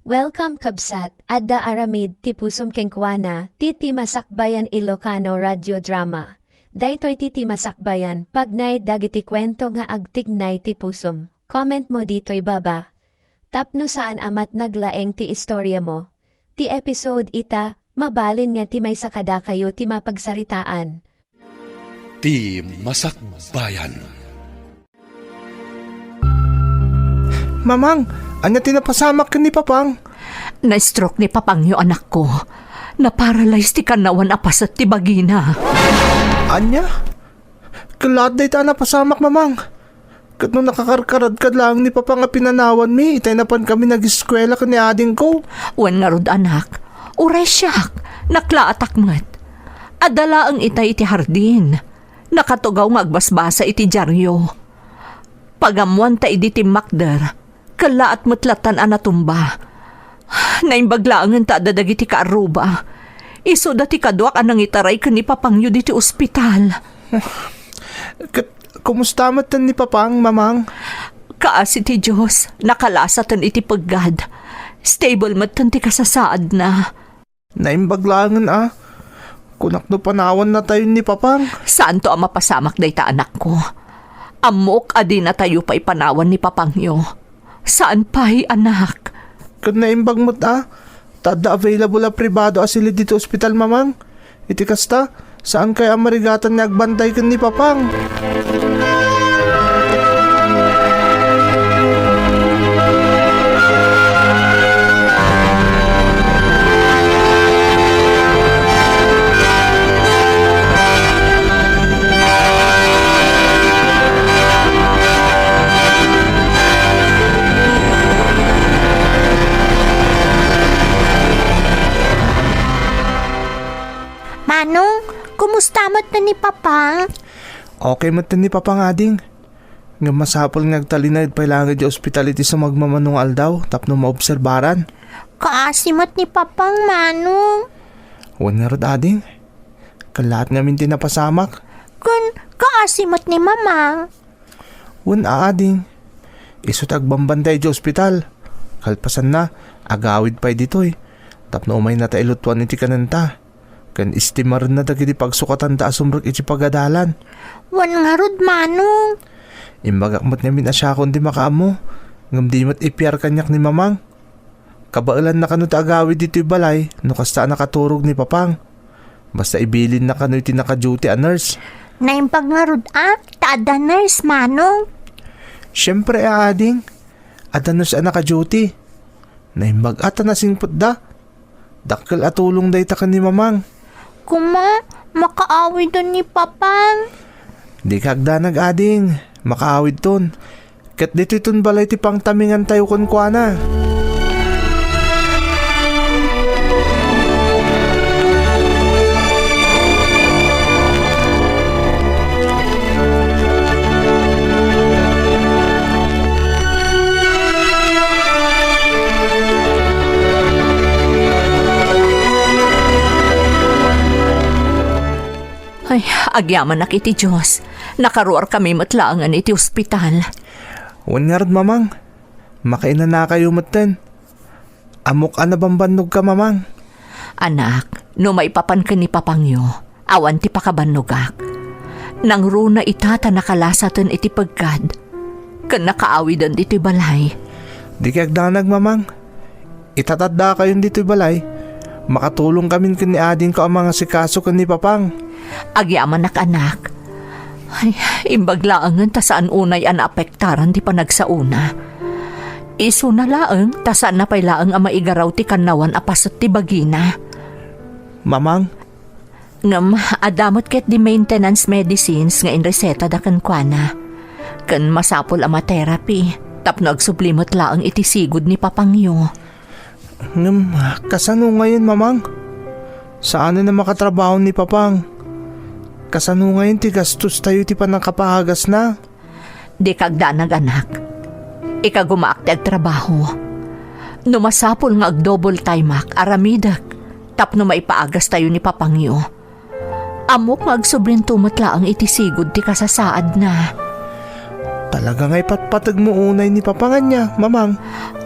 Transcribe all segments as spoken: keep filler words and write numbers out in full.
Welcome, kabsat, adda aramid ti pusom kenkuana, ti Timasakbayan Ilocano Radio Drama. Daytoy ti Timasakbayan, pagnaed dagiti kuento nga agtignay ti pusom. Comment mo ditoy baba. Tapno saan a met naglaeng ti istoriamo. Ti episode ita, mabalin nga ti maysa kadakayo ti mapagsaritaan. Ti Masakbayan. Mamang, ania ti napasamak ken ni Papang? Na-stroke ni Papangyo, anakko. Naparalyze ti kannawan a paset ti bagina. Ania? Kellaat dayta a napasamak, Mamang. Ket no nakakarkaradka laeng ni Papang a pinanawanmi, itay napankami nageskuela ken ni adingko. Wen ngarud, anak, uray siak, naklaatak met. Adda laeng itay iti hardin. Nakatugaw nga agbasbasa iti diario. Pagammoan ta idi timmakder, kellaat met lattan a natumba. Naimbag laengen ta adda dagiti kaarruba. Isuda ti kaduak a nangitaray ken ni Papangyo ditoy ospital. Ket kumusta metten ni Papang, Mamang? Kaasi ti Dios, nakalasaten iti peggad. Stable metten ti kasasaadna. Naimbag laengen a. Kunak no panawannatayon ni Papang. Saanto a mapasamak dayta, anakko. Ammok a dinatayo pay panawan ni Papangyo. Saan pay, anak. Ket naimbag met a, ta adda available a pribado a silid ditoy ospital, Mamang. Iti kasta, saankay a marigatan nga agbantay ken ni Papang. Manong, kumusta met ni Papang? Okay met ni Papang, ading. Ngem masapul nga agtalinaed pay laeng idiay ospital iti sumagmamano nga aldaw tapno maobserbaran. Kaasi met ni Papang, Manong. Wen ngarud, ading. Kellaat ngamin ti napasamak. Ken kaasi met ni Mamang. Wen a, ading. Isu ti agbambantay idiay ospital. Kalpasanna, agawid pay ditoy. Tapno umaynata ilutuan iti kanenta. Ken estimarenna dagiti pagsukatanta a sumrek iti pagadalan. Wen ngarud, Manong. Imbagak met ngamin a siakon ti makaammo, ngem di met ipiar kaniak ni Mamang. Kabaelanna kano ti agawid ditoy balay no kasta a nakaturog ni Papang. Basta ibilinna kano iti naka-duty a nurse. Naimbag ngarud a, ta adda nurse, Manong. Siempre a, ading. Adda nurse a naka-duty. Naimbag a ta nasingpetda. Dakkel a tulong dayta ken ni Mamang. Koma, makaawiden ni Papang. Dika agdanag, ading. Makaawidton. Ket ditoyton balay ti pangtamingantayo kenkuana. Ay, agyamanak iti Dios. Nakaruarkami met laengen iti ospital. Wen ngarud, Mamang. Makainanakayo metten. Ammok a nabambannogka, Mamang. Anak, no maipapan ken ni Papangyo, awan ti pakabannogak. Nangruna ita ta nakalasaten iti peggad, ken nakaawiden ditoy balay. Dika agdanag, Mamang. Ita ta addakayon ditoy balay, makatulongkamin ken ni adingko a mangasikaso ken ni Papang. Agyamanak, anak. Ay, imbag laengen ta saan unay a naapektaran ti panagsaona. Isuna laeng ta saanna pay laeng a maigaraw ti kannawan a paset ti bagina. Mamang. Ngem adda met ketdi maintenance medicines nga inresetada kenkuana. Ken masapul a ma-therapy tapno agsubli met laeng iti sigud ni Papangyo. Ngem, kasano ngayen, Mamang? Saanen a makatrabaho ni Papang. Kasano ngayen ti gastostayo iti pannakapaagasna? Dika agdanag, anak. Ikagumaak ti agtrabaho. No masapul nga ag-double time-ak, aramidek tapno maipaagastayo ni Papangyo. Ammok nga agsublinto met laeng iti sigud ti kasasaadna. Talaga nga ipatpategmo unay ni Papang ania, Mamang?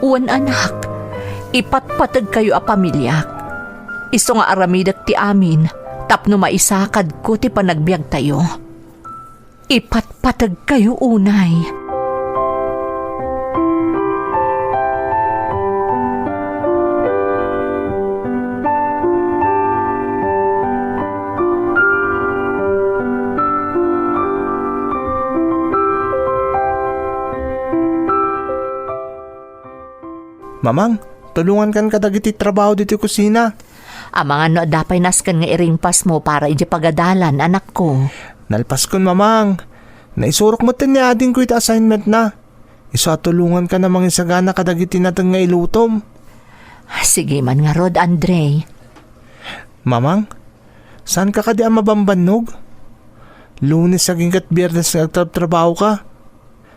Wen, anak. Ipatpategkayo a pamiliak. Isu nga aramidek ti amin tapno maisakadko ti panagbiagtayo. Ipatpategkayo unay. Mamang, tulongankan kadagiti trabaho ditoy kusina. Amangan no adda pay nasken nga iringpasmo para idiay pagadalan, anakko. Nalpaskon, Mamang. Naisurok metten ni adingko iti assignmentna. Isu a tulongankan a mangisagana kadagiti nateng nga ilutom. Sige man ngarud, Andre. Mamang, saanka kadi a mabambannog? Lunes agingga ket Biernes nga agtrabtrabahoka.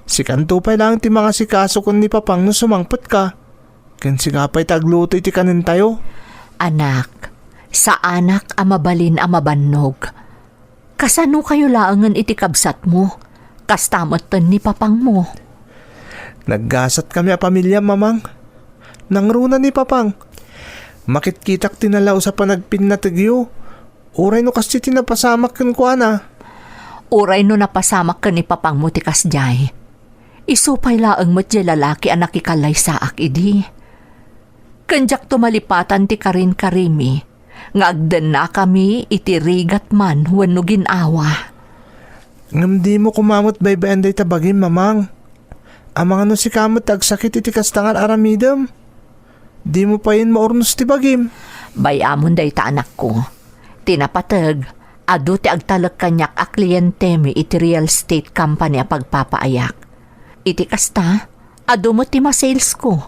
Sikanto pay laeng ti mangasikaso ken ni Papang no sumangpetka. Ken sika pay ti agluto iti kanentayo. Anak, saanak a mabalin a mabannog. Kasanokayo laengen iti kabsatmo? Kasta metten ni Papangmo. Naggasatkami a pamiliam, Mamang. Nangruna ni Papang. Makitkitak ti nalaus a panagpinnategyo. Uray no kasdi ti napasamak kenkuana. Uray no napasamak ken ni Papangmo ti kasdiay. Isu pay laeng met diay lalaki a nakikalaysaak idi. Ken diakto malipatan ti karinkarimi nga agdennakami iti rigat man wenno gin-awa. Ngem dimo koma met baybay-an dayta bagim, Mamang. Amangan no sika met ti agsakit iti kasta nga ar-aramidem. Dimo payen maurnos ti bagim. Bay-amon dayta, anakko. Ti napateg, adu ti agtalek kaniak a klientemi iti real estate company a pagpapaayak. Iti kasta, adu met ti masalesmo.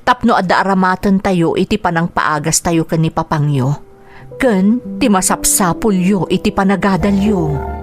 Tapno adda aramatentayo iti panangpaagastayo ken ni Papangyo, ken ti masapsapulyo iti panagadalyo.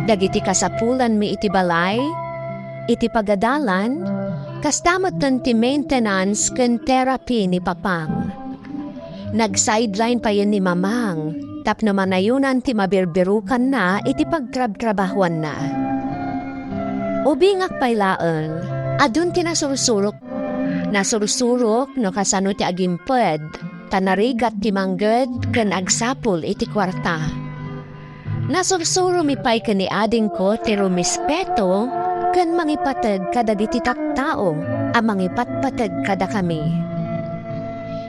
Dagiti kasapulanmi iti balay, iti pagadalan, kasta metten ti maintenance ken therapy ni Papang. Nag-sideline payen ni Mamang tapno manayonan ti mabirbirukanna iti pagtrabtrabahuanna. Ubingak pay laeng, adun ti nasursurok. Nasursurok no kasano ti agimped, ta narigat ti mangged ken agsapul iti kuarta. Nasursuromi pay ken ni adingko ti rumispeto ken mangipateg kadagiti tattao a mangipatpateg kadakami.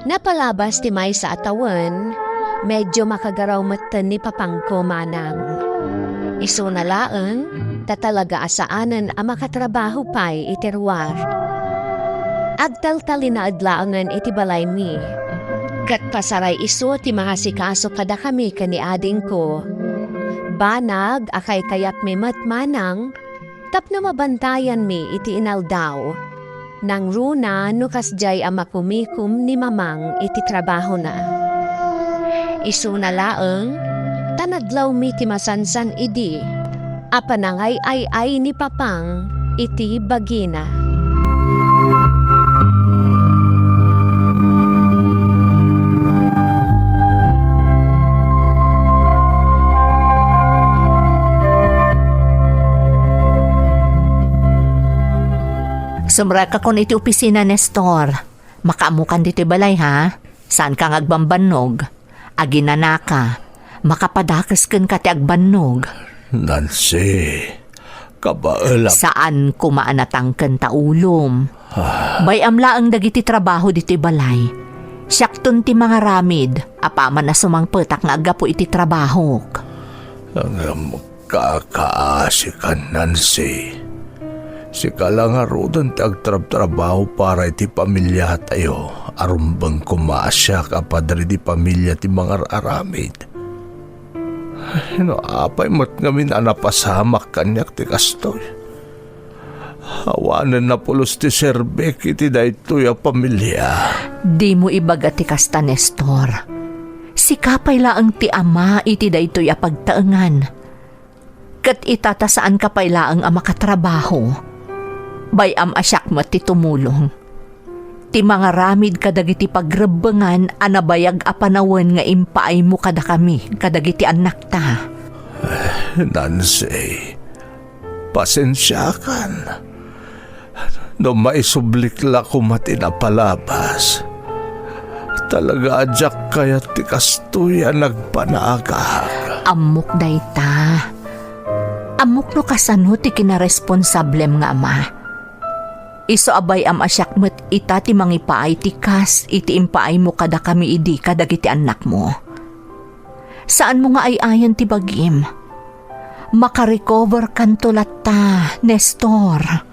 Napalabas ti maysa a tawen, medio makagaraw metten ni Papangko manang. Isuna laeng, ta talaga a saanen a makatrabaho pay iti ruar. Agtaltalinaed laengen iti balaymi. Ket pasaray isu ti mangasikaso kadakami ken ni adingko. Banag a kaykayatmi met manang tapno mabantayanmi iti inaldaw. Nangruna no kasdiay a makumikom ni Mamang iti trabahona. Isuna laeng, ta nadlawmi ti masansan idi a panangay-ay-ay ni Papang iti bagina. Sumrekakon iti opisina, Nestor. Makaammokan ditoy balay, ha? Saanka nga agbambannog. Aginanaka. Makapadakes kenka ti agbannog. Nancy, kabaelak. Saan koma a natangken ta ulom. Ah. Bay-am laeng dagiti trabaho ditoy balay. Siakton ti mangaramid, apaman a sumangpetak nga aggapu iti trabahok. Ngem kakaasikan, Nancy. Sika la ngaruden ti agtrabtrabaho para iti pamiliatayo, a rumbeng koma a siak a padre di pamilia ti mangar-aramid. Ay, no apay met ngamin a napasamak kaniak ti kastoy? Panen napulos ti serbik iti daytoy a pamilia. Dimo ibaga ti kasta, Nestor. Sika pay laeng ti ama iti daytoy a pagtaengan. Ket ita ta saanka pay laeng a makatrabaho, bay-am a siak met ti tumulong. Ti mangaramid kadagiti pagrebbengan a nabayag a panawen nga impaaymo kadakami kadagiti annakta. Nancy, pasensiakan. No maisublik la koma ti napalabas, talaga a diak kayat ti kastoy a nagpanaagak. Ammok dayta. Ammok no kasano ti kinaresponsablem nga ama. Isu a bay-am a siak met ita ti mangipaay ti kas iti impaaymo kadakami idi kadagiti annakmo. Saanmo nga ay-ayan ti bagim. Makarecover kanto latta, Nestor.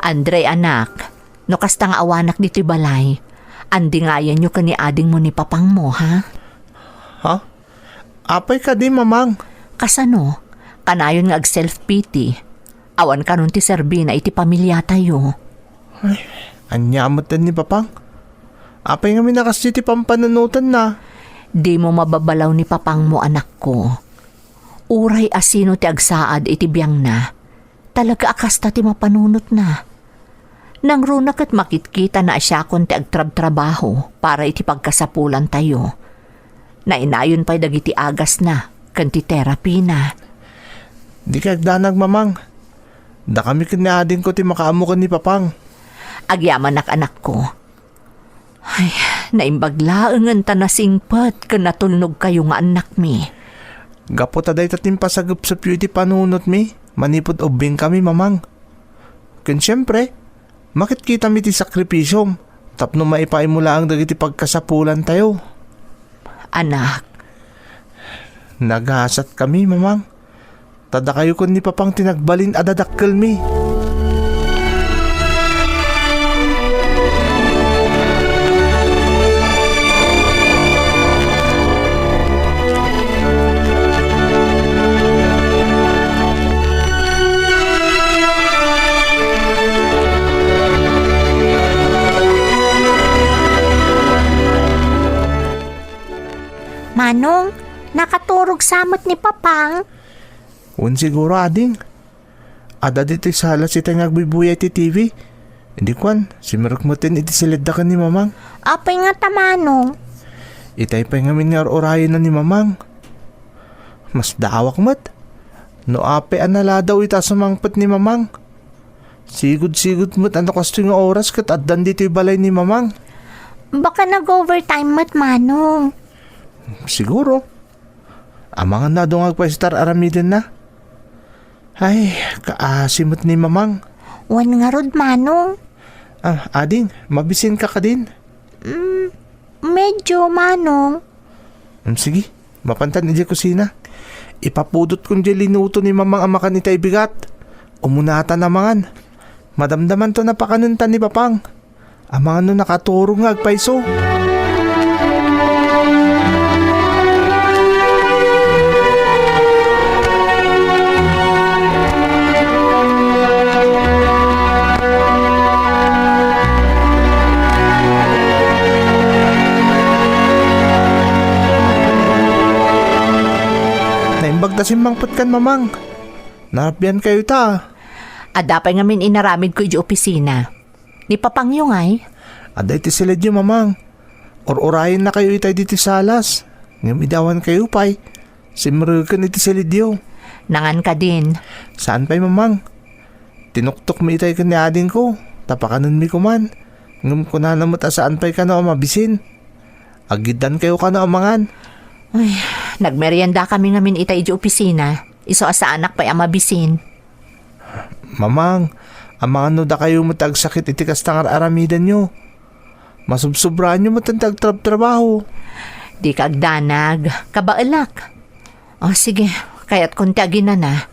Andre, anak, no kasta nga awanak ditoy balay, andingayanyo ken ni adingmo ni papangmo, ha? Ha? Apay kadi, Mamang? Kasano? Kanayon nga ag-self-pity. Awan kanon ti serbina iti pamiliatayo. Ay, ania met ni Papang? Apay ngamin a kasdi ti pampanunotenna? Dimo mababalaw ni Papangmo, anakko. Uray a sino ti agsaad iti biangna, talaga a kasta ti mapanunotna. Nangruna ket makitkitana a siakon ti agtrabtrabaho para iti pagkasapulantayo. Nainayon pay dagiti agasna ken ti terapina. Dika agdanag, Mamang. Dakami ken ni adingko ti makaammo ken ni Papang. Agyamanak, anakko. Ay, naimbag laengen ta nasingpet ken natulnogkayo nga annakmi. Gapu ta dayta ti impasagepsepyo iti panunotmi, manipud ubbingkami, Mamang. Ken siempre, makitkitami ti sakripisiom tapno maipaaymo laeng dagiti pagkasapulantayo. Anak. Nagasatkami, Mamang. Ta dakayo ken ni Papang ti nagbalin a dadakkelmi. Manong, nakaturog sa met ni Papang? Wen siguro, ading. Adda ditoy sala sita nga agbuybuya iti T V. Idi kuan, simrek metten iti silidda ken ni Mamang. Apay ngata, Manong? Itay pay ngamin nga ur-urayenna ni Mamang. Masdaawak met. No apay a naladaw ita a sumangpet ni Mamang. Sigud-sigud met a no kastoy nga oras ket addan ditoy balay ni Mamang. Baka nag-overtime met, Manong. Siguro. Amangan na adu nga agpayso ti ar-aramidenna. Ay, kaasi met ni Mamang. Wen ngarud, Manong. Ah, ading, mabisinka kadin? Mm, medyo, Manong. Mm, sige, mapantan idiay kusina. Ipapudotkon diay linuto ni Mamang a makan itay bigat. Umunatan a mangan. Madamdamanto napakanenta ni Papang. Amangan no nakaturog nga agpayso. Naimbag ta simmangpet kan Mamang. Narabiankayo ta. Adda pay ngamin inaramidko idiay opisina. Ni Papangyo ngay? Adda iti silidyo, Mamang. Ur-urayennakayo itay ditoy salas. Ngem idi awankayo pay, simreken iti silidyo. Nangan kadin. Saan pay, Mamang? Tinuktok mi itay ken ni adingko, ta pakanenmi koman. Ngem kunana met a saan pay kano a mabisin. Aggiddankayo kano a mangan. Ay, nagmeriendakami ngamin itay idiay opisina. Isu a saanak pay a mabisin. Mamang, amangan no dakayo met agsakit iti kasta nga ar-aramidenyo. Masubsobraanyo met ti agtrabtrabaho. Dika agdanag, kabaelak. O, sige, kayatkon ti aginana.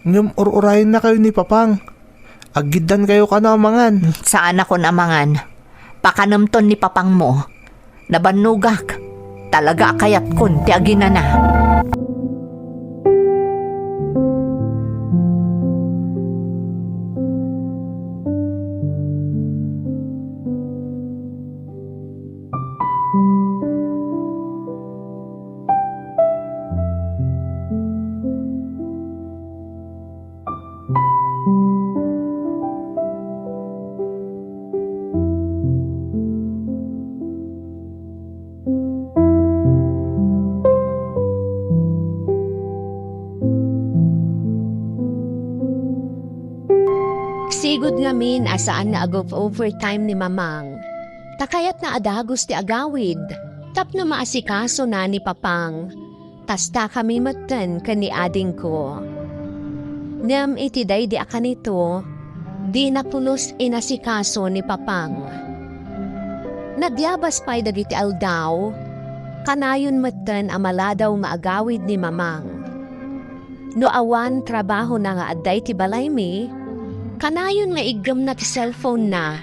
Ngem ur-urayennakayo ni Papang. Aggiddankayo kano a mangan. Saanakon a mangan. Pakanemton ni Papangmo. Nabannogak. Talaga a kayatkon ti aginana. Sigud ngamin a saan nga ag-overtime ni Mamang. Ta kayatna a dagus ti agawid tapno maasikasona ni Papang. Kasta kami metten ken ni adingko. Ngem iti daydi a kanito, dina pulos inasikaso ni Papang. Nagyabas pay dagiti aldaw, kanayon metten a maladaw nga agawid ni Mamang. No awan trabahona nga adda iti balaymi, kanayon nga iggemna ti cellphone-na.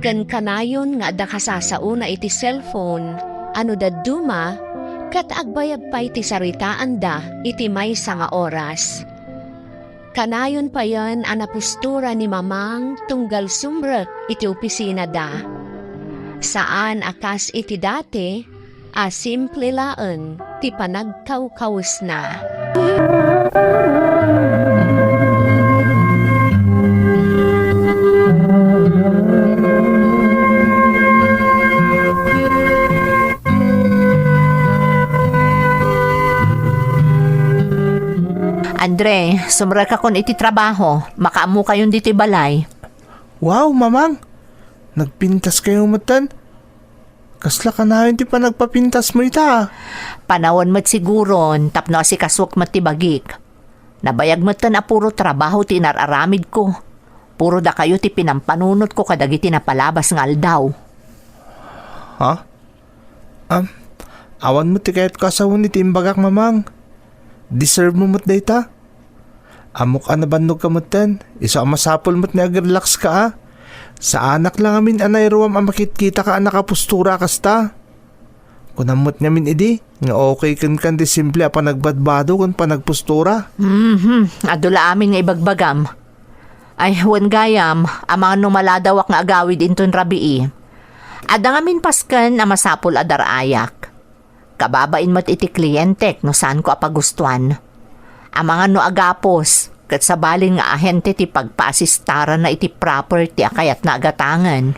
Ken kanayon nga adda kasasaona iti cellphone a no dadduma, ket agbayag pay ti saritaanda iti maysa nga oras. Kanayon payen a napostura ni Mamang tunggal sumrek iti opisinada. Saan a kas iti dati, a simple laeng ti panagkawkawesna. Andre, sumrekakon iti trabaho. Makaammokayon ditoy balay. Wow, Mamang! Nagpintaskayo metten? Kasla kanayon ti panagpapintasmo ita? Panawen met siguron tapno asikasuak met ti bagik. Nabayag metten a puro trabaho ti inar-aramidko. Puro dakayo ti pinampanunotko kadagiti napalabas nga aldaw. Ha? Am, awan met ti kayatko a sawen iti imbagak, Mamang. Deserve mo met dayta. Ammok a nabannogka metten, isu a masapul met nga ag-relax ka a. Saanak la ngamin a nairuam a makitkitaka a nakapostura a kasta. Kunam met ngamin idi nga okay kenka ti simple a panagbadbado ken panagpostura. Mhm, adu la amin nga ibagbagam. Ay, wen gayam, amangan no maladawak nga agawid inton rabii. Adda ngamin pasken a masapul a dar-ayak. Kababain met iti klientek no saanko a pagustuan. Amangan no agapos, ket sabali nga ahente ti pagpaasistaranna iti property a kayatna a gatangen.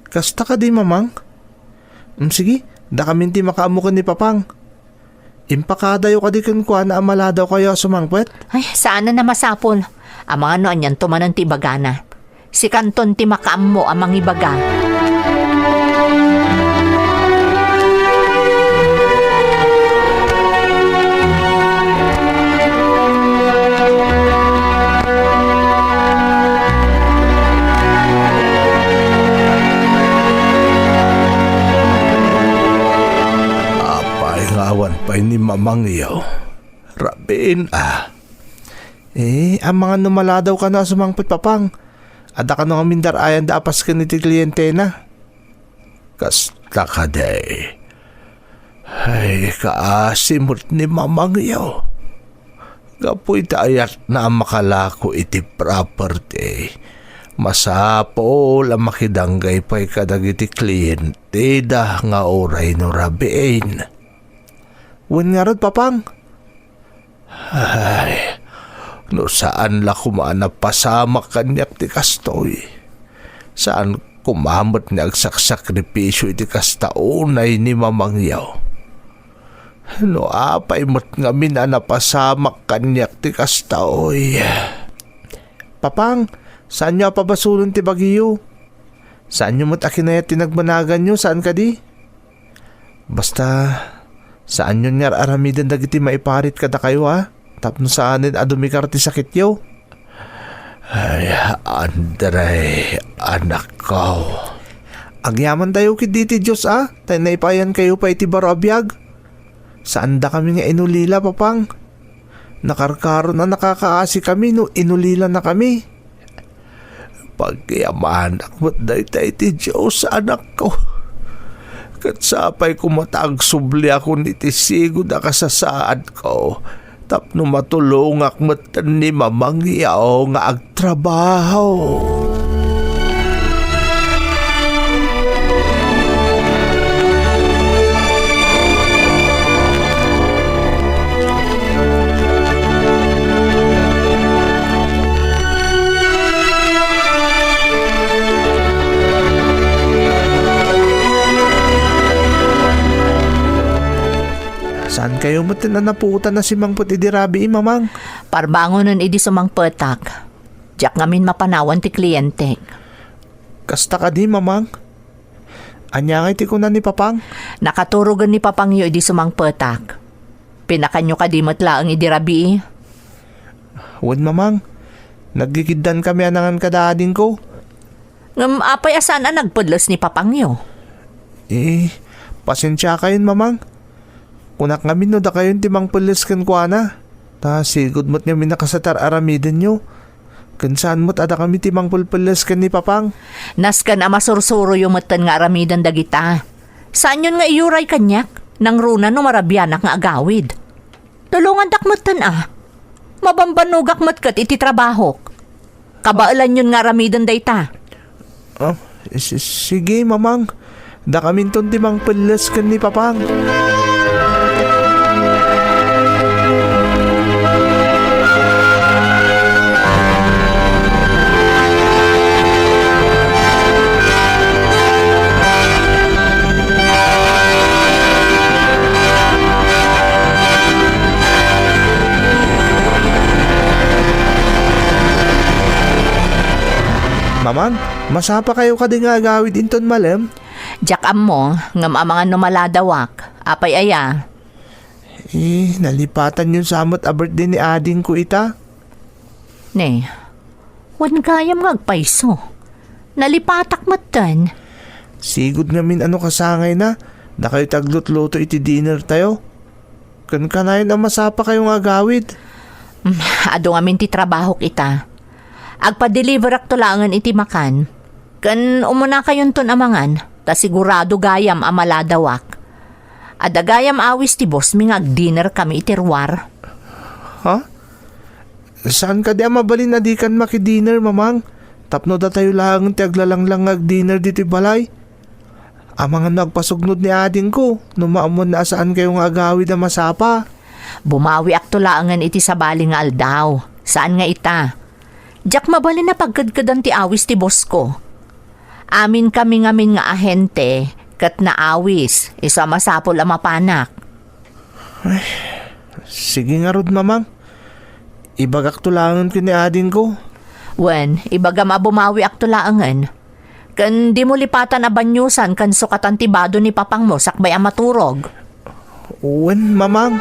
Kasta kadi, Mamang? Mm, sige, dakamin ti makaammo ken ni Papang. Impakadayo kadi kenkuana a maladawkayo a sumangpet? Ay, saan a masapul. Amangan no anianto manen ti ibagana. Sikanton ti makaammo a mangibaga. Apay nga awan pay ni Mamangyo? Rabiin a. Eh, amangan no maladawkano a sumangpet, Papang. Adda kano ngamin dar-ayanda a pasken iti klientena. Kasta kadi. Ay, kaasi met ni Mamangyo. Gapu iti ayatna a makalako iti property, masapul a makidanggay pay kadagiti klienteda nga uray no rabiin. Wen ngarud, Papang? Ay, no saan la koma a napasamak kaniak ti kastoy. Saan koma met nga agsaksakripisio iti kasta unay ni Mamangyo. No apay met ngamin a napasamak kaniak ti kasta, oy. Papang, saanyo a pabasolen ti bagiyo. Saanyo met a kinayat ti nagbanaganyo, saan kadi? Basta, saanyon nga ar-aramiden dagiti maiparit kadakayo, a, tapno saanen a dumikar ti sakityo. Ay, Andre, anakko. Agyamantayo ketdi iti Dios, a, ta naipayankayo pay iti baro a biag. Saandakami nga inulila, Papang. Nakarkaron a nakakaasikami no inulilanakami. Pagyamanak met dayta iti Dios, anakko. Ket sapay koma ta agsubliakon iti sigud a kasasaadko tapno matulongak met ni Mamangyo nga agtrabaho. Saankayo met a napuotan a simangpet idi rabii, Mamang? Parbangonen idi sumangpetak. Diak ngamin mapanawan ti klientek. Kasta kadi, Mamang? Ania ngay ti kuna ni Papang? Nakaturogen ni Papangyo idi sumangpetak. Pinakanyo kadi met laeng idi rabii? Wen, Mamang. Naggigiddankami a nangan kada adingko. Ngem apay a saan a nagpelles ni Papangyo? Eh, pasensiakayon, Mamang. Kunak ngamin no dakayon ti mangpelles kenkuana. Ta sigud met ngamin a kasaar-aramidenyo. Ken saan met a dakami ti mangpelpelles ken ni Papang. Nasken a masursuroyo metten nga aramiden dagita. Saanyon nga iyuray kaniak, nangruna no marabianak nga agawid. Tulongandak metten a. Mabambannogak met ket iti trabahok. Kabaelanyon nga aramiden dayta. Ah, si-, sige, Mamang. Dakaminton ti mangpelles ken ni Papang. Mamang, masapakayo kadi nga agawid inton malem? Diak ammo, ngem amangan no maladawak. Apay aya? Eh, nalipatanyon sa met a birthday ni adingko ita. Ne, wen gayam nga agpayso. Nalipatak metten. Sigud ngamin a no kasangayna, dakayo ti aglutluto iti dinner tayo. Ken kanayon a masapakayo nga agawid. Mm, adu ngamin ti trabahok ita. Agpadeliverakto laengen iti makan. Ken umunakayonton a mangan, ta sigurado gayam a maladawak. Adda gayam awis ti bossmi nga agdinner kami iti ruar. Ha? Saan kadi a mabalin a dikan makidinner, Mamang? Tapno datayo laeng ti aglalanglang nga agdinner ditoy balay. Amangan no agpasugnod ni adingko no maammoanna a saankayo nga agawid a masapa. Bumawiakto laengen iti sabali nga aldaw. Saan nga ita? Diak mabalin a pagkedkedan ti awis ti bossko. Aminkami ngamin nga ahente ket naawis, isu a masapul a mapanak. Ay, sige ngarud, Mamang. Ibagakto laengen ken ni adingko. Wen, ibagam a bumawiakto laengen. Ken dimo lipatan a baniosan ken sukatan ti bado ni papangmo sakbay a maturog. Wen, Mamang.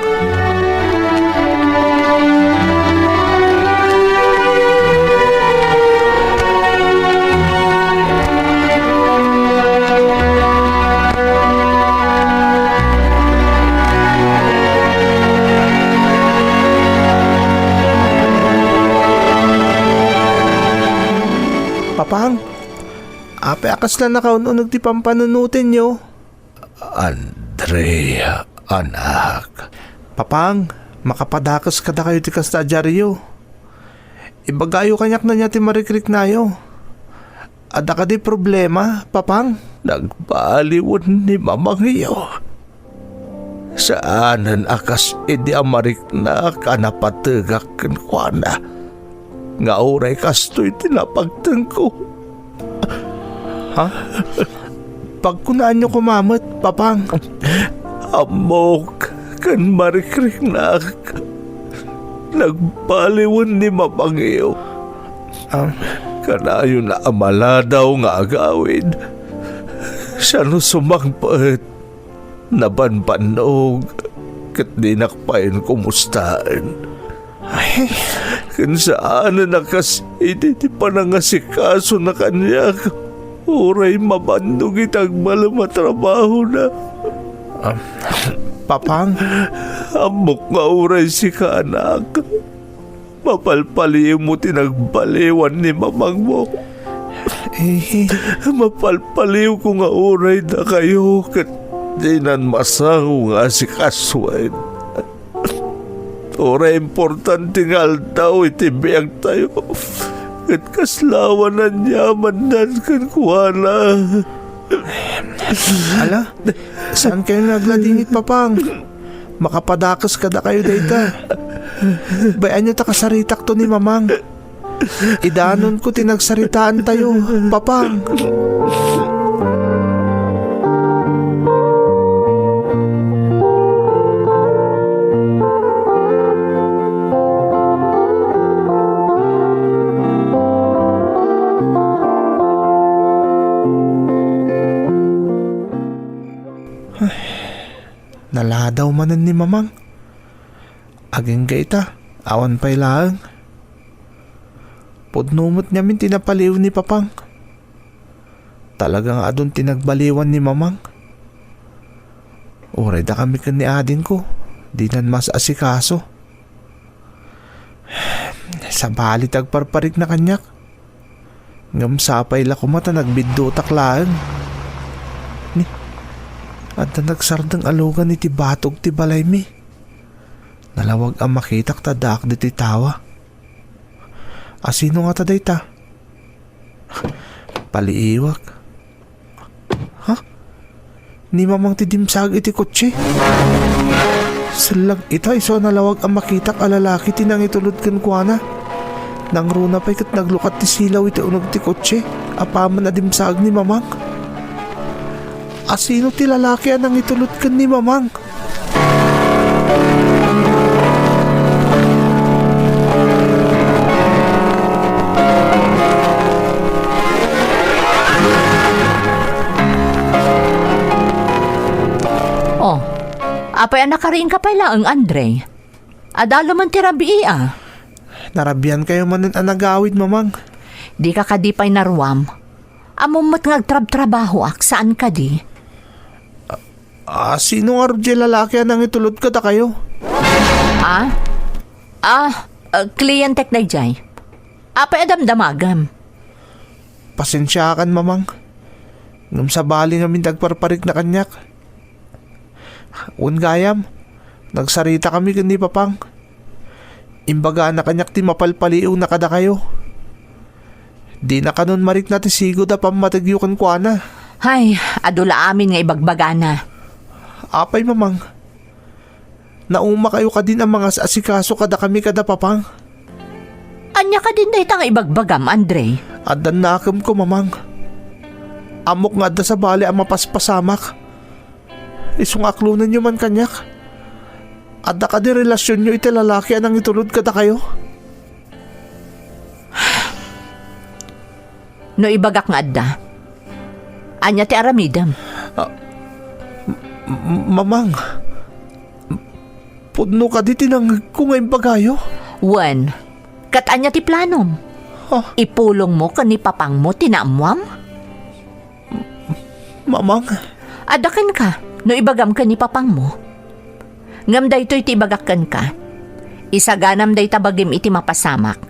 Papang, apay a kasla nakaun-uneg ti pampanunotenyo? Andrea, anak. Papang, makapadakes kadakayo ti kasta a diaryo. Ibagayo kaniak no ania ti marikriknayo. Adda kadi problema, Papang? Nagbaliwen ni mamangyo. Saanen a kas idi a mariknak a napategak kenkuana nga uray kastoy ti napagtengko. Ha? Pagkunaanyo koma met, Papang. Ammok ken marikriknak. Nagbaliwen ni mamangyo. Ah. Kanayon a maladaw nga agawid. Siano sumangpet? Nabanbannog, ket dinak payen kumustaen. Ay. Ken saanen a kas idi ti panangasikasona kaniak, uray mabannog iti agbalem a trabahona. Ah, Papang? Ammok nga uray sika, anak. Mapalpaliwmo ti nagbaliwan ni mamangmo. Eh. Mapalpaliwko nga uray dakayo ket dinan masango nga asikasuen. Uray importante nga aldaw iti biagtayo, ket kasla awan aniamandan kenkuana. Ala, saan kayo nagladingit, Papang? Makapadakes kadakayo dayta. Bay-anyo ta kasaritakto ni Mamang. Idanonko ti nagsaritaantayo, Papang. Naladaw manen ni Mamang. Agingga ita, awan pay laeng. Pudno met ngamin ti napaliw ni Papang. Talaga nga adun ti nagbaliwan ni Mamang. Uray dakami ken ni adingko, dinan maas-asikaso. Sabali ti agparparikna kaniak. Ngem sapay la koma ta nagbiddutak laeng. Ni, adda nagsardeng a lugan iti batog ti balaymi. Nalawag a makitak ta addaak ditoy tawa. Asino ngata dayta? Paliiwak. Ha? Ni Mamang ti dimsaag iti kotse? Sellag ita isu a nalawag a makitak a lalaki ti nangitulod kenkuana. Nangruna pay ket naglukat ti silaw iti uneg ti kotse apaman a dimsaag ni Mamang. Asino ti lalaki a nangitulod ken ni Mamang? Oh, apay a nakariingka pay laeng, Andre? Adda laeng ti rabii, a? Narabiankayo manen a nagawid, Mamang. Dika kadi pay naruam. Ammom met nga agtrabtrabahoak, saan kadi? A, sino ngarud diay lalaki a nangitulod kadakayo? Ah? Ah, ah, klientek daydiay. Apay a damdamagem? Pasensiaakan, Mamang. Ngem sabali ngamin ti agparparikna kaniak. Wen gayam, nagsaritakami ken ni Papang. Imbagana kaniak ti mapalpaliiwna kadakayo. Dina kanon marikna ti sigud a pammategyo kenkuana. Hay, adu la amin nga ibagbagana. Apay, Mamang? Naumakayo kadin a mangas-asikaso kadakami kada Papang? Ania kadin dayta nga ibagbagam, Andre? Addan nakemko, Mamang. Ammok nga adda sabali a mapaspasamak. Isu nga aklonenyo man kaniak. Adda kadi relasionyo iti lalaki a nangitulod kadakayo? No ibagak nga adda, ania ti aramidem? Ah, m-, m-, Mamang, pudno kadi ti nangngegko nga imbagayo? Wen, ket ania ti planom? Ah. Ipulongmo ken ni Papangmo ti naammoam? Mamang. Adda kenka, no ibagam ken ni Papangmo. Ngem daytoy ti ibagak kenka, isaganam dayta bagim iti mapasamak,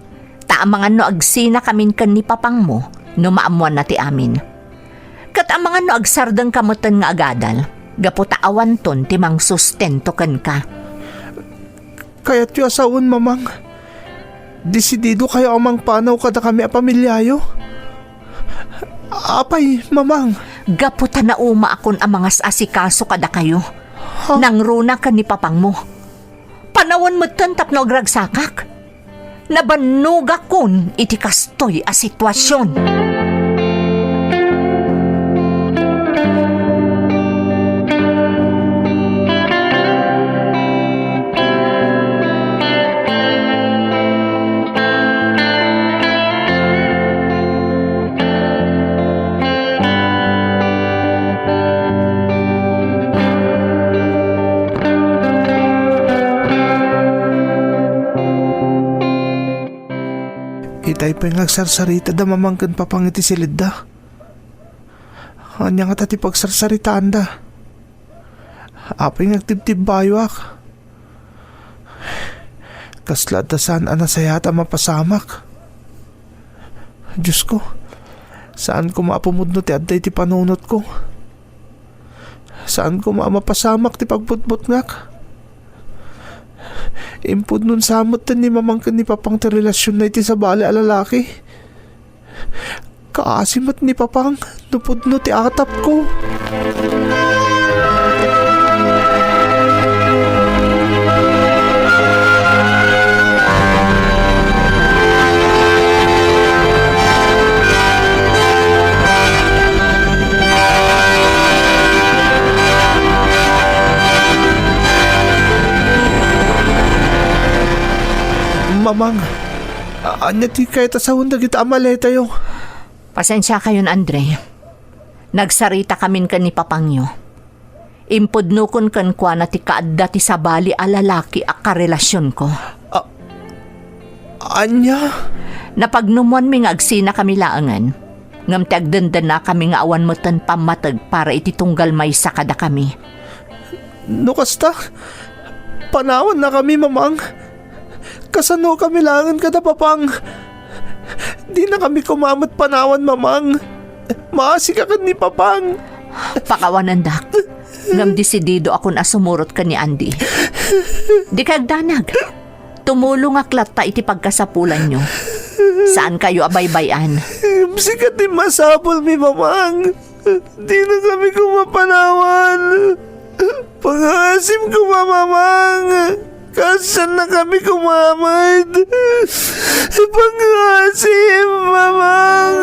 ta amangan no agsinakamin ken ni Papangmo no maammoanna ti amin. Ket amangan no agsardengka metten nga agadal, gapu ta awanton ti mangsustento kenka. Kayatyo a sawen, Mamang. Desididokayo a mangpanaw kadakami a pamiliayo? Apay, Mamang? Gapu ta naumaakon a mangas-asikaso kadakayo. Ha? Nangruna ken ni Papangmo. Panawen metten tapno agragsakak. Nabannogakon iti kastoy a situasion. Itay pay nga agsarsarita da Mamang ken Papang iti silidda. Ania ngata ti pagsarsaritaanda? Apay nga agtibtibbayoak? Kasla adda saan a nasayaat a mapasamak. Diosko, saan koma a pumudno ti adda iti panunotko. Saan koma a mapasamak ti pagbutbutngak. Impudnon sa met ni Mamang ken ni Papang ti relasionna iti sabali a lalaki. Kaasi met ni Papang no pudno ti atapko. Mamang, a-, ania ti kayat a sawen dagiti amaletayo? Pasensiakayon, Andre. Nagsaritakamin ken ni Papangyo. Impudnokon kenkuana ti kaadda ti sabali a lalaki a karelasionko. A-, ania? Napagnumoanmi nga agsinakami laengen, ngem ti agdendennakami nga awan metten pammateg para iti tunggal maysa kadakami. No kasta, panawannakami, Mamang. Kasanokami laengen kada Papang? Dinakami koma met panawan, Mamang. Maasika ken ni Papang. Pakawanendak. Ngem desididoakon a sumurot ken ni Andy. Dika agdanag. Tumulongak latta iti pagkasapulanyo. Saankayo a baybay-an. Ngem sika ti masapulmi, Mamang. Dinakami koma panawan. Pangaasim koma, Mamang. Kaasiannakami koma met. Pangaasim, Mamang.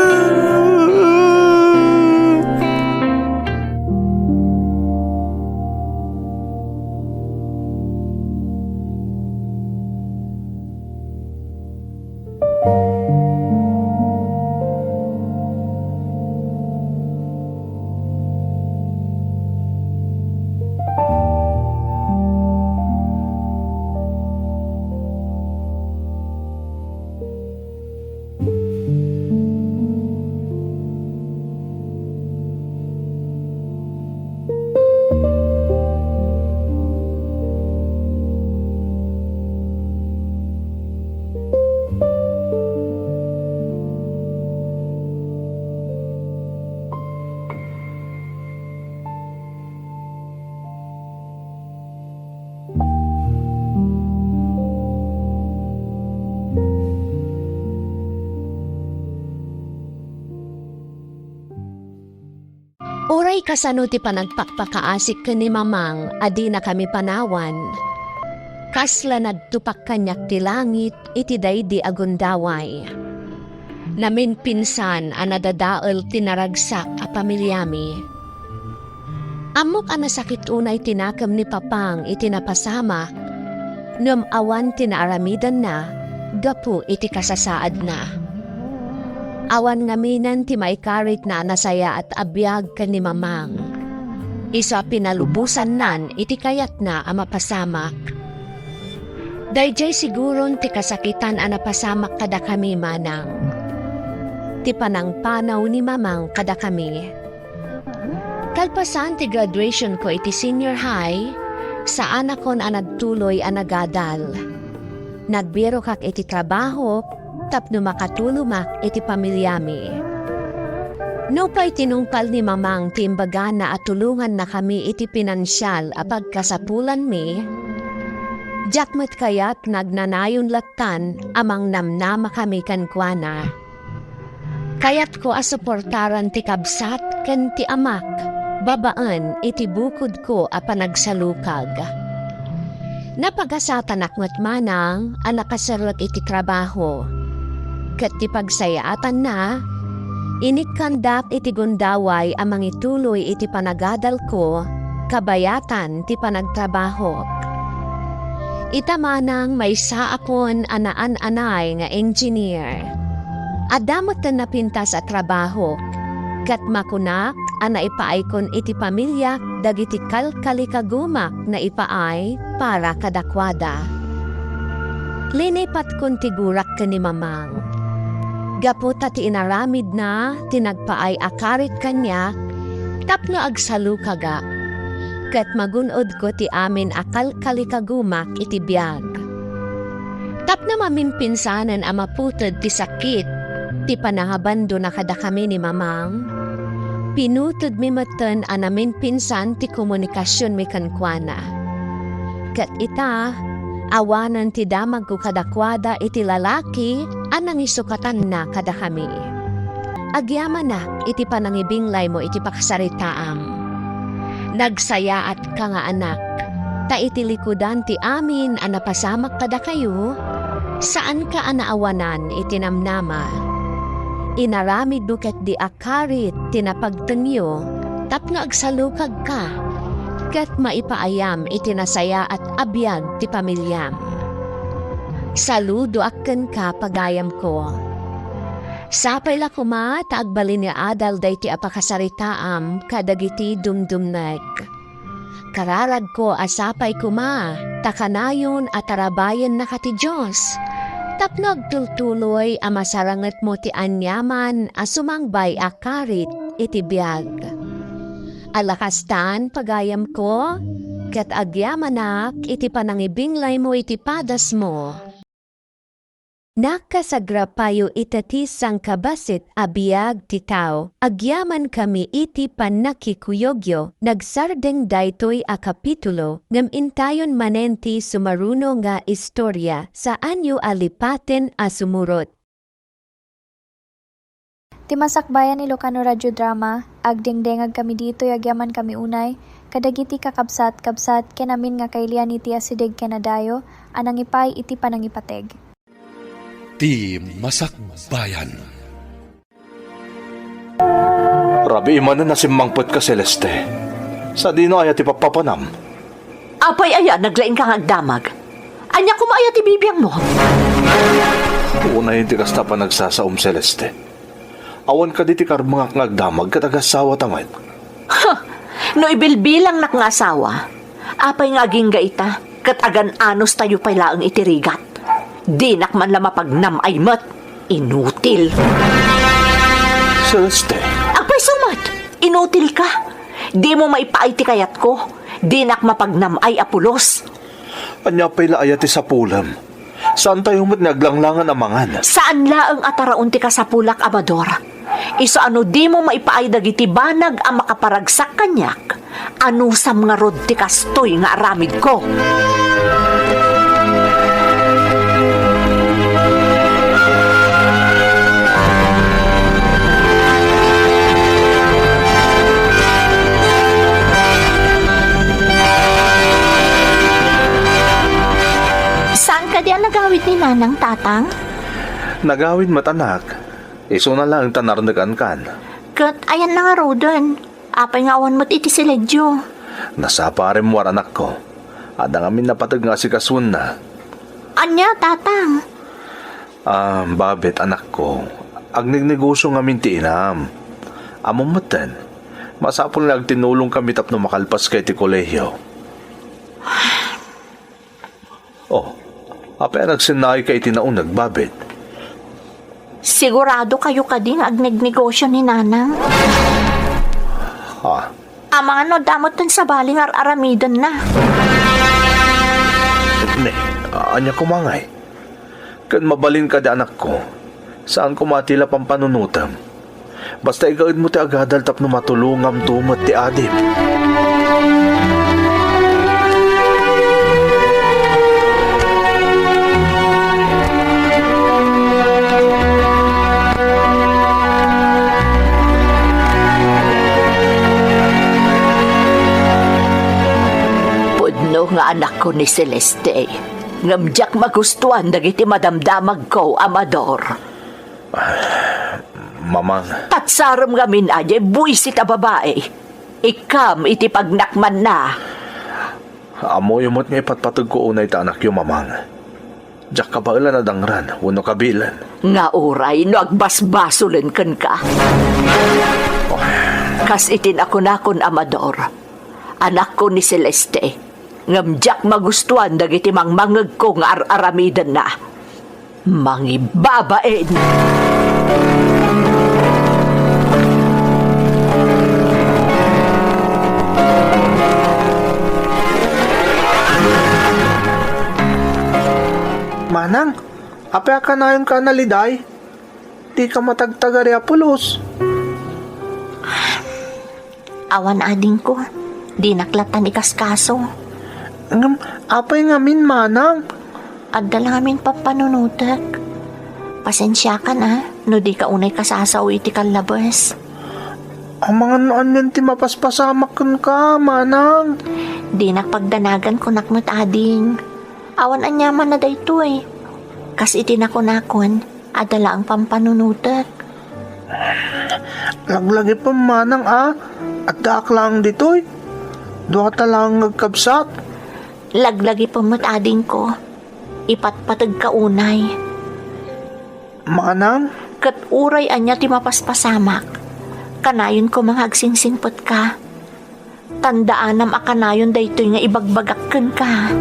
Uray kasano ti panagpakpakaasik ken ni Mamang a dinakami panawan, kasla nagtupak kaniak ti langit iti daydi a gundaway. Naminpinsan a nadadael ti naragsak a pamiliami. Ammok a nasakit unay ti nakem ni Papang iti napasamak, ngem awan ti naaramidenna gapu iti kasasaadna. Awan ngaminen ti maikaritna a nasayaat a biag ken ni Mamang. Isu a pinalubosannan iti kayatna a mapasamak. Daydiay siguron ti kasakitan a napasamak kadakami manang ti panangpanaw ni Mamang kadakami. Kalpasan ti graduation ko iti senior high, saanakon a nagtuloy a nagadal. Nagbirokak iti trabahok tapno makatulonnak iti pamiliami. Nupay tinungpal ni Mamang ti imbagana a tulongannakami iti pinansial a pagkasapulanmi, diak met kayat nga agnanayon lattan a mangnamnamakami kenkuana. Kayatko a suportaran ti kabsat ken ti amak babaen iti bukodko a panagsalukag. Napagasatanak met manang a nakaserrek iti trabaho. Ket ti pagsayaatanna, inikkandak iti gundaway a mangituloy iti panagadalko kabayatan ti panagtrabahok. Ita manang maysaakon a naan-anay nga engineer. Adda metten napintas a trabahok, ket makunak a naipaaykon iti pamiliak dagiti kalkalikagumak nga ipaay para kadakuada. Linipatkon ti gurak ken ni Mamang. Gapu ta ti inaramidna ti nagpaay a karit kaniak tapno agsalukagak. ket magun-odko ti amin a kalkalikagumak iti biag. Tapno maminpinsanen a maputed ti sakit ti panangabandona kadakami ni Mamang, pinutedmi metten a naminpinsan ti komunikasionmi kenkuana. Ket ita, awanen ti damagko kadakuada iti lalaki a nangisukatanna kadakami. Agyamanak iti panangibinglaymo iti pakasaritaam. Nagsayaatka nga anak, ta iti likudan ti amin a napasamak kadakayo, saanka a naawanan iti namnama. Inaramidmo ketdi a karit ti napagtengyo tapno agsalukagka ket maipaayam iti nasayaat a biag ti pamiliam. Saludoak kenka, pagayamko. Sapay la koma ta agbalin nga adal daytoy a pakasaritaam kadagiti dumdumneg. Kararagko a sapay koma ta kanayon a tarabayennaka ti Dios tapno agtultuloy a masarangetmo ti aniaman a sumangbay a karit iti biag. Ala kastan, pagayamko, ket agyamanak iti panangibinglaymo iti padasmo. Nakasagrapayo ita ti sangkabassit a biag ti tao, agyamankami iti pannakikuyogyo. Nagsardeng daytoy a kapitulo, ngem intayon manen ti sumaruno nga istoria, saanyo a lipaten a sumurot. Ti Masakbayan Ilocano Radio Drama, agdengdengagkami ditoy agyamankami unay kadagiti kakabsat, kabsat, ken amin nga kailian iti asideg ken adayo a nangipay iti panangipateg. Ti Masakbayan. Rabii manen a simmangpetka, Celeste. Sadino aya ti pappapanam? Apay aya, naglaingka nga agdamag? Ania koma aya ti bibiangmo? Unay ti kasta panagsasaom, Celeste. Awan kadi ti karmengak nga agdamag ket agasawata met. Ha! No ibilbilangnak nga asawa, apay nga agingga ita ket agan-anos tayo pay laeng iti rigat? Dinak man la mapagnam-ay met. Inutil. Celeste. Agpayso met! Inutil ka! Dimo maipaay ti kayatko. Dinak mapagnam-ay a pulos. Ania pay la aya ti sapulem? Saantayo met nga aglanglangan a mangan. Saan laeng a taraon ti kasapulak, Amador. Isu a no dimo maipaay dagiti banag a makaparagsak kaniak, anusam ngarud ti kastoy nga aramidko. Saan kadi a nagawid ni Nanang, Tatang? Nagawid met, anak. Isuna laeng ta narnegankan. Ket ayanna ngaruden? Apay nga awan met iti siledyo? Nasapa a rimmuar, anakko. Adda ngamin napateg nga asikasuenna. Ania, Tatang? Ah, Babet, anakko, agnegnegosio ngamin ti inam. Ammom metten, masapul nga agtinulongkami tapno makalpaska iti kolehiyo. Oh, apay a nagsennaayka iti nauneg, Babet? Sigurado kayo kadi nga agnegnegosio ni Nanang? Ah. Amangan no adda metten sabali nga ar-aramidenna. Ne, ania koma ngay? Ken mabalin kadi, anakko, saan koma ti la pampanunotem. Basta igaedmo ti agadal tapno matulongamto met ti adip. Pudno nga anakko ni Celeste, ngem diak magustuan dagiti madamdamagko, Amador. Mamang. Tatsarem ngamin a diay buisit a babai. Ikkam iti pagnakmanna. Ammoyo met nga ipatpategko unay ta anakyo, Mamang. Diak kabaelan a dangran wenno kabilen. Nga uray no agbasbasolen kenka. Kas iti nakunakon, Amador, anakko ni Celeste, ngem diak magustuan dagiti mangmangegko nga ar-aramidenna. Mangibabain! Manang, apay a kanayonka a naliday? Dika matagtagari a pulos. Awan, adingko. Dinak lattan ikaskaso. Ngem, apay ngamin, manang? Adda la ngamin pampanunotek. Pasensiakan a, no dika unay kasasao iti kallabes. Amangan no anian ti mapaspasamak kenka, manang. Dinak pagdanagan, kunak met, ading. Awan aniamanna daytoy. Kas iti nakunakon, adda laeng pampanunotek. Laglagipem, manang a, addaak laeng ditoy. Duata laeng nga agkabsat. Laglagipem met, adingko. Ipatpategka unay. Manang? Ket uray ania ti mapaspasamak, kanayon koma nga agsingsingpetka. Tandaanam a kanayon daytoy nga ibagbagak kenka.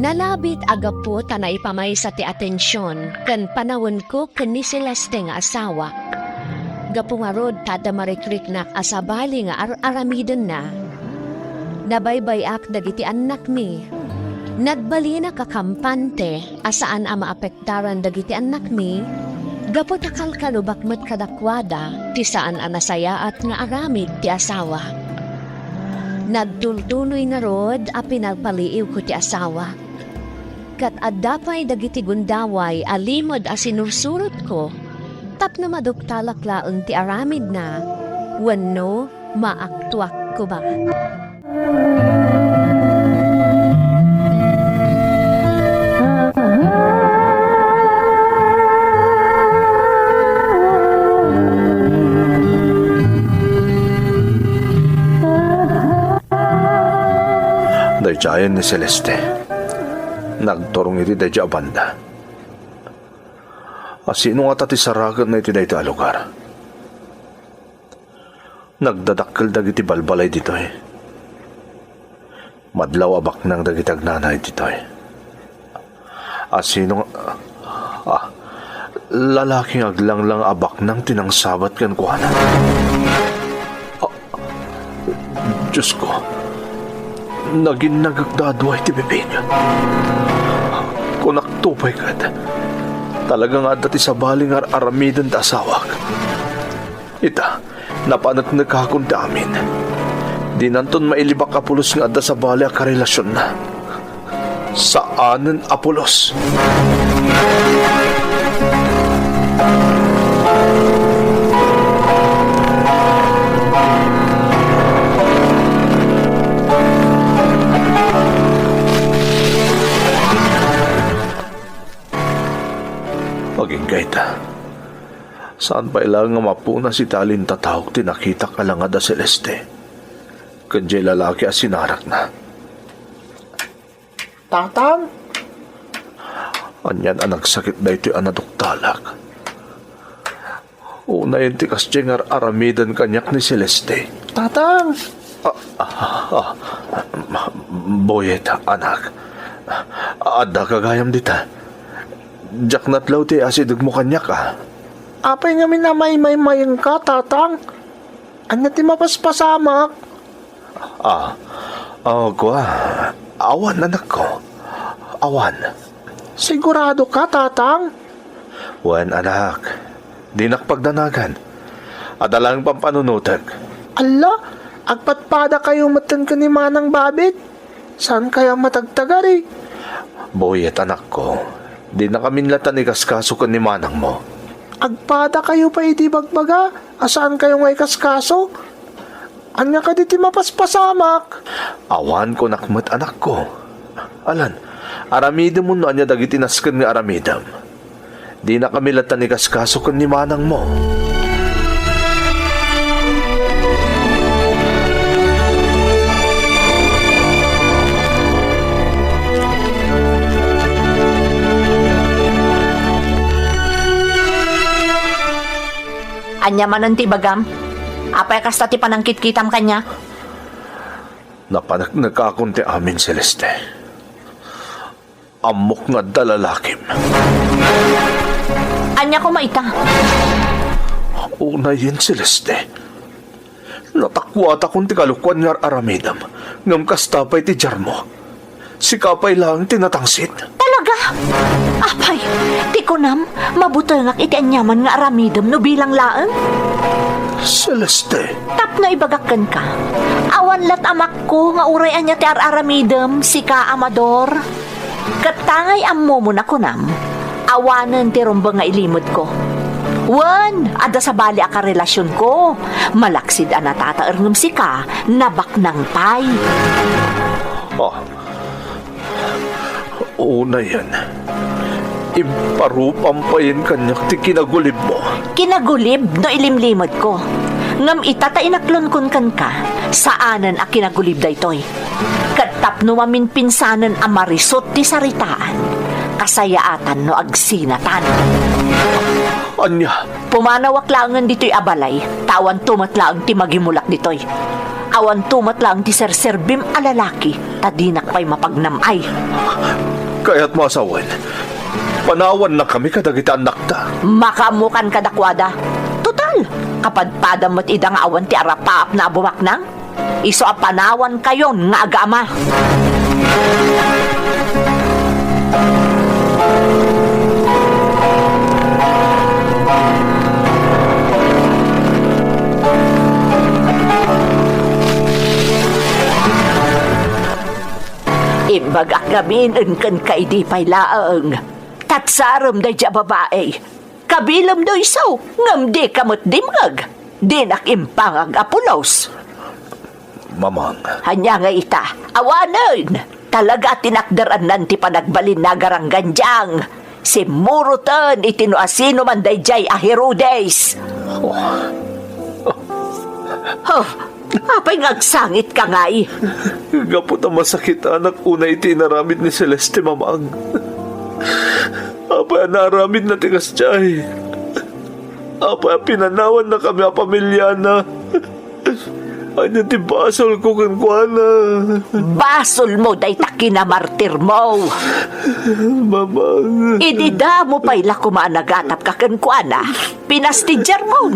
Nalabit a gapu ta naipamaysa ti atension ken panawenko ken ni Celeste nga asawa. Gapu ngarud ta adda marikriknak a sabali nga ar-aramidenna, nabaybay-ak dagiti annakmi. Nagbalinak a kampante a saan a maapektaran dagiti annakmi, gapu ta kalkalubak met kadakuada ti saan a nasayaat nga aramid ti asawa. Nagtultuloy ngarud a pinagpaliiwko ti asawa. Ket adda pay dagiti gundaway a limed a sinursurotko tapno maduktalak laeng ti aramidna wenno maaktuak koma. Daydiayen ni Celeste. Nagturong iti daydiay a banda. A sino ngata ti saragenna iti dayta a lugar? Nagdadakkel dagiti balbalay ditoy. Madlaw a baknang dagiti agnanayon ditoy. A sino nga, ah, lalaki nga aglanglang a baknang ti nangsabat kenkuana. Ah, Diosko, naginnagek da a dua iti bibing. Kunakto pay ket, talaga nga adda ti sabali nga ar-aramiden ta asawak. Ita, napaneknekakon ti amin. Dinanton mailibak a pulos nga adda sabali a karelasionna. Saanen a pulos. Agingga ita. Saan pay laeng nga mapunas iti alintataok ti nakitak a langad a Celeste ken diay lalaki a sinarakna. Tatang? Anian a nagsakit daytoy a naduktalak. Unayen ti kasdiay nga ar-aramiden kaniak ni Celeste. Tatang! Ah, ah, ah, Boyet, anak. Adda ka gayam dita. Diak natlaw ti asidegmo kaniak, a. Apay ngamin a maymaymayengka, Tatang? Ania ti mapaspasamak? Ah, ah, kua, awan, anakko. Awan. Sigurado ka, Tatang? Wen, anak. Dinak pagdanagan. Adda laeng pampanunotek. Alla, agpadpadakayo metten ken ni Manang Babit? Saan kayo a matagtagari? Boyet, anakko, dinakamin lattan ikaskaso ken ni manangmo. Agpadakayo pay iti ibagbaga a saan kayo nga ikaskaso? Ania kadi ti mapaspasamak? Awan, kunak met, anakko. Alan, aramidem wenno ania dagiti nasken nga aramidem. Dinakami latta ni kaskaso ken ni manangmo. Ania manen ti ibagam? Apay a kasta ti panangkitkitam kaniak? Napaneknekakon ti amin, Celeste. Ammok nga adda lalakim. Ania koma ita? Unayen, Celeste. Natakuatakon ti kalokuan nga ar-aramidem, ngem kasta pay ti diarmo. Sika pay laeng ti natangsit. Talaga? Apay, ti kunam, mabutengak iti aniaman nga aramidem no bilang laeng? Celeste. Tapno ibagak kenka, awan la't amakko nga uray ania ti ar-aramidem, sika, Amador. Ket tangay ammomo a kunam, awanen ti rumbeng nga ilimedko. Wen, adda sabali a karelasionko, malaksid a natataer ngem sika, nabaknang pay. Ah, unayen, imparupam payen kaniak ti kinagulibmo. Kinagulib no ilimlimedko. Ngem ita ta inaklonkon kenka, saanen a kinagulib daytoy. Ket tapno maminpinsanen a marisut ti saritaan, kasayaatan no agsinatan. Ania? Pumanawak laengen ditoy a balay, ta awanto met laeng ti magimulak ditoy. Awanto met laeng ti serserbim a lalaki, ta dinak pay mapagnam-ay. Kayatmo a sawen, panawannakami kadagiti annakta. Makaammokan kadakuada. Total, kapadpadam met ida nga awan ti arapaapna a bumaknang. Isu a panawankayon nga agama. Imbagak ngamin kenka idi pay laeng. Tatsarem daydi a babai. Kabilemno isu, ngem dika met dimngeg. Dinak impangag a pulos. Mamang. Ania nga ita? Awanen! Talaga a tinakderannan ti panagbalinna a garanggandiang. Simmuroten iti no asino man daydiay a Herodes. Oh. Oh, apay nga agsangitka ngay? Gapu ta masakitanak unay iti inaramid ni Celeste, Mamang. Apay a naaramidna ti kasdiay? Apay a pinanawannakami a pamiliana? Ania ti basolko kenkuana? Basolmo dayta kinamartirmo. Mamang. Idi damo pay la koma a nagatapka kenkuana, pinastidiarmon.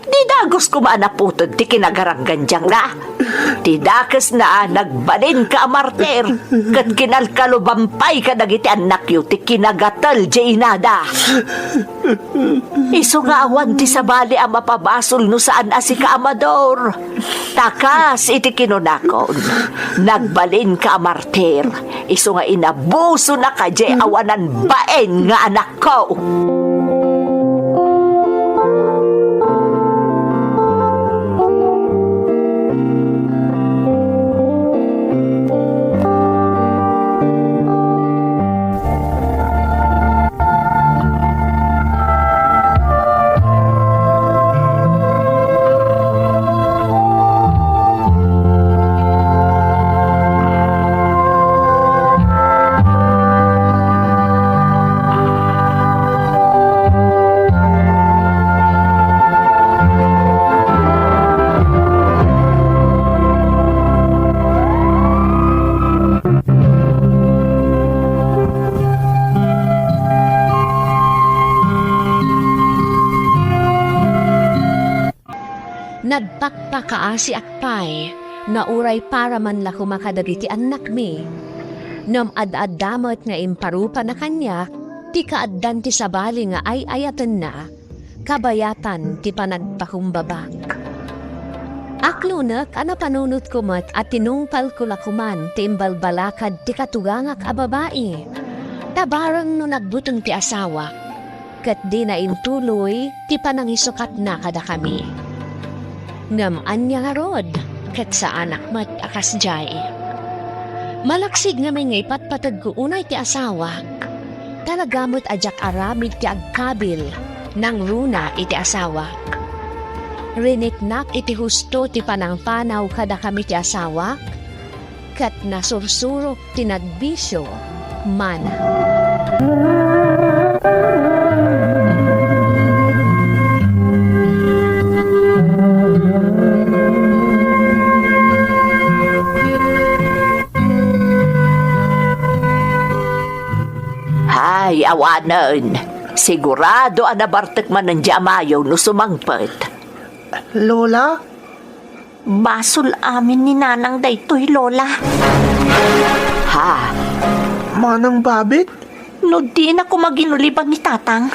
Di dagus koma a naputed ti kinagaranggandiangna. Ti dakesna, nagbalinka a martir, ket kinalkaluban pay kadagiti annakyo ti kinagatel diay inada. Isu nga awan ti sabali a mapabasol no saan a sika, Amador. Ta kas iti kinunakon, nagbalinka a martir, isu nga inabusonaka diay awanan bain nga anakko. Nagpakpakaasiak pay nga uray para man la koma kadagiti annakmi. Ngem ad-adda met nga imparupana kaniak ti kaaddan ti sabali nga ay-ayatenna, kabayatan ti panagpakumbabak. Aklonek a napanunotko met a tinungpalko la koman ti imbalbalakad ti katugangak a babai, ta bareng no nagbuteng ti asawak, ket dina intuloy ti panangisukatna kadakami. Ngem ania ngarud? ket saanak met a kasdiay. Malaksid ngamin nga ipatpateg ko unay ti asawak, talaga met a diak aramid ti agkabil, nangruna iti asawak. Rinitnak iti husto ti panangpanaw kadakami ti asawak, ket nasursurok ti nagbisio mana. Ay, awanen. Sigurado a nabartek manen di amayo no sumangpet. Lola? Basol amin ni Nanang daytoy, Lola. Ha? Manang Babit? No dina koma ginuliban ni Tatang,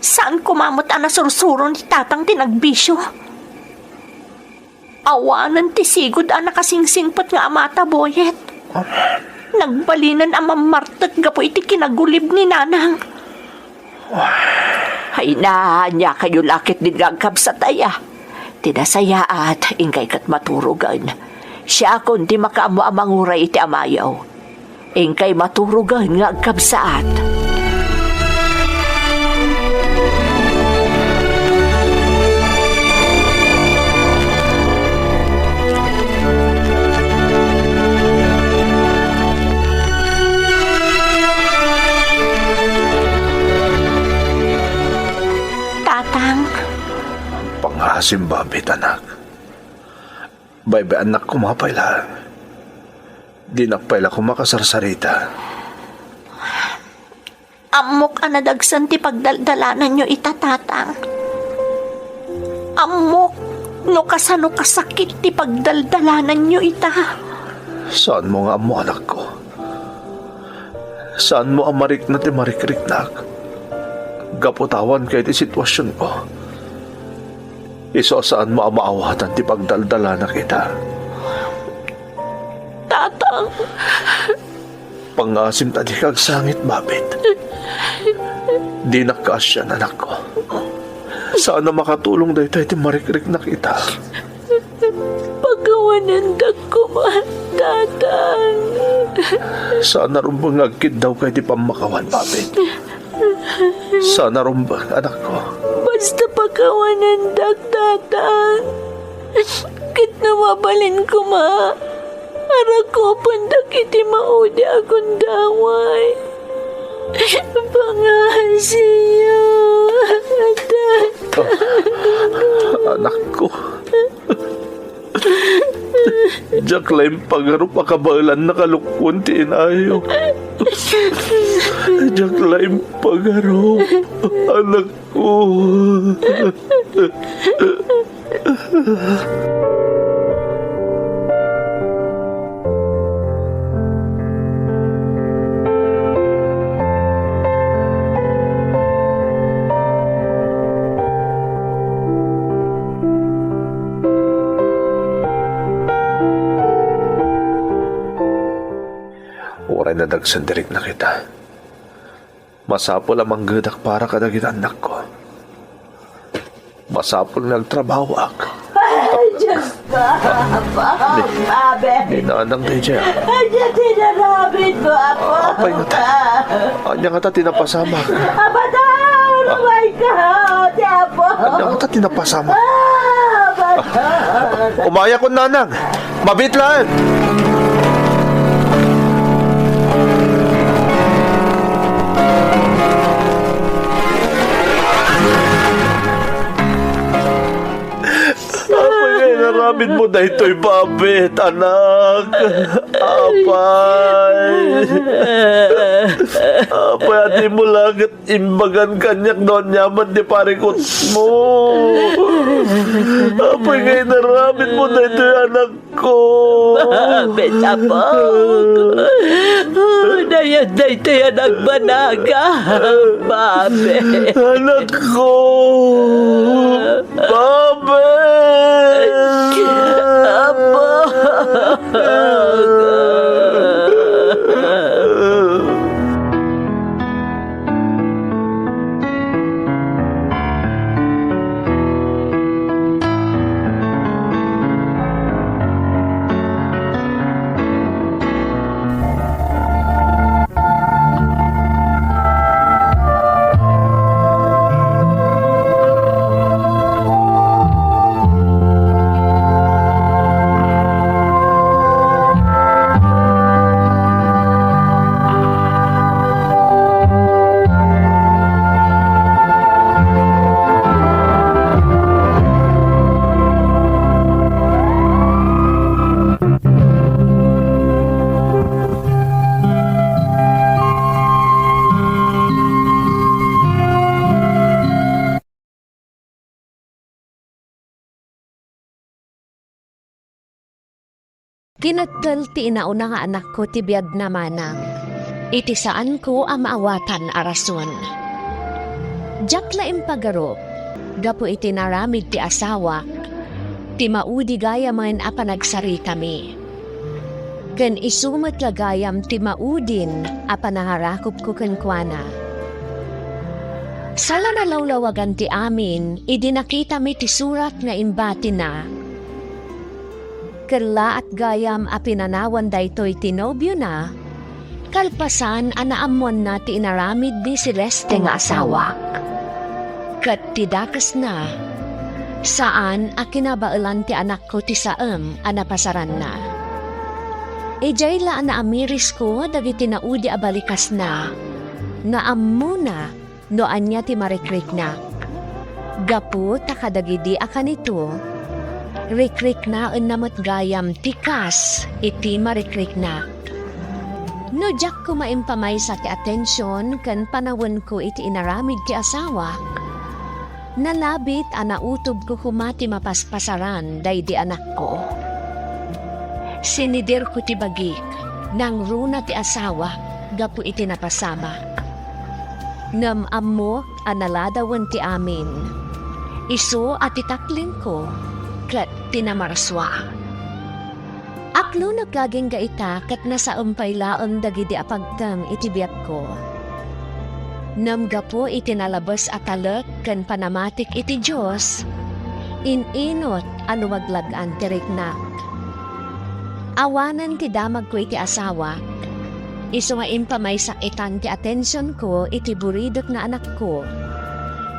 saan koma met a nasursuro ni Tatang ti nagbisio. Awanen ti sigud a nakasingsingpet nga amata, Boyet. Nagbalinen a mammartek gapu iti kinagulib ni Nanang. Ay na, ania kayo la ketdin nga agkabsat aya? Ti nasayaat, inkay ket maturogen. Siakon ti makaammo a manguray iti amayo. Inkay maturogen nga agkabsat. Tatang. Pangaasim, Babit, anak. Baybay-annak koma pay laeng. Dinak pay la koma kasarsarita. Ammok a nadagsen ti pagdaldalananyo ita, Tatang. Ammok no kasano kasakit ti pagdaldalananyo ita. Saanmo nga ammo, anakko. Saanmo a marikna ti marikriknak gapu ta awanka iti situasionko. Isu a saanmo a maawatan ti pagdaldalanak ita. Tatang. Pangaasim ta dika agsangit, Babit. Dinak kaasian, anakko. Saan a makatulong daytoy ti marikriknak ita. Pakawanendak koma, Tatang. Saan a rumbeng nga agkiddawka iti pammakawan, Babit. Saan a rumbeng, anakko. Basta pakawanendak, Tatang. Ket no mabalin koma, arakupendak iti maudi a gundaway. Pangaasim, Tatang. Anakko. Diak la impagarup a kabaelan a kalukon ti inayo. Diak la impagarup, anakko. Uray nadagsen ti riknak ita, masapul a manggedak para kadagiti annakko. Masapul nga agtrabahoak. Ay, Diyos ko, Apo, Ni, Abe. Ni Nanang daydiay. Ay, Diyos, tinaramid mo, Apo. Apay ngata. Ania ngata ti napasamak? Abadan, ah, my God, Apo. Ania ngata ti napasamak? Ah, Abadan. Umayakon, Nanang. Mabit laeng! Apay nga inaramid mo daytoy, Babit, anak? Apay. Apay, a dimo la ket imbagan kaniak no ania man ti parikutmo. Apay nga inaramid mo daytoy, anak ko. Babet, Apo. Dayat daytoy a nagbanagak, Babet. Anak ko. Babet. Apo. Kinettel ti inauna nga anakko ti biagna manang iti saanko a maawatan a rason. Diak la impagarup gapu iti naramid ti asawak, ti maudi gayamen a panagsaritami. Ken isu met la gayam ti maudin a panangarakupko kenkuana. Sala nalawlawagan ti amin idi nakitami ti surat nga imbatina. Kellaat gayam a pinanawan daytoy ti nobiona, kalpasan a naammoanna ti inaramid ni Celeste nga asawak. Ket ti dakesna, saan a kinabaelan ti anakko ti saem a napasaranna. Idiay la a naamirisko dagiti naudi a balikasna nga ammona no ania ti marikriknak. Gapu ta kadagidi a kanito, rikriknaenna met gayam ti kas iti marikriknak. No diak koma impamaysa ti atension ken panawenko iti inaramid ti asawak, nalabit a nautobko koma ti mapaspasaran daydi anakko. Sinidirko ti bagik, nangruna ti asawak gapu iti napasamak. Ngem ammok a naladawen ti amin. Isu a ti taklingko ket ti namarsua. Aklonekka agingga ita ket nasaem pay laeng dagidi a pagteng iti biagko. Ngem gapu iti nalabes a talek ken panamatik iti Dios, in-inut a lumaglag-an ti riknak. Awanen ti damagko iti asawak, isu nga impamaysak itan ti atensionko iti buridek nga anakko,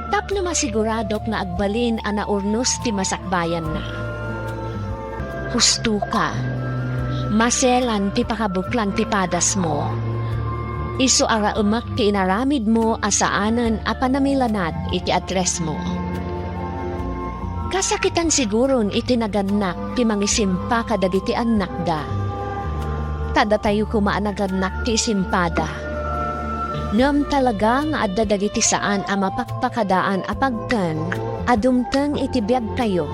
tapno masiguradok nga agbalin a naurnos ti masakbayanna. Hustoka, maselan ti pakabuklan ti padasmo. Isu a raemek ti inaramidmo a saanen a panamilanad iti addressmo. Kasakitan siguron iti nagannak ti mangisimpa kadagiti annakda. Ta datayo koma a nagannak ti isimpada. Ngem talaga nga adda dagiti saan a mapakpakadaan a pagteng a dumteng iti biagtayo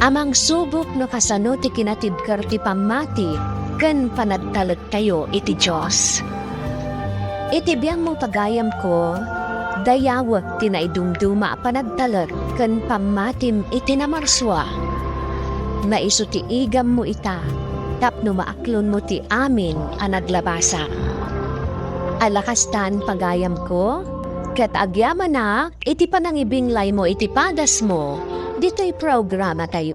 a mangsubok no kasano ti kinatibker ti pammati ken panagtalek tayo iti Dios. Iti biangmo, pagayamko, dayawek ti naidumduma a panagtalek ken pammatim iti namarsua. Nga isu ti igammo ita tapno maaklonmo ti amin a naglabasa. Alakastan, pagayamko, ket agyamanak iti panangibinglaymo iti padasmo ditoy programa tayo.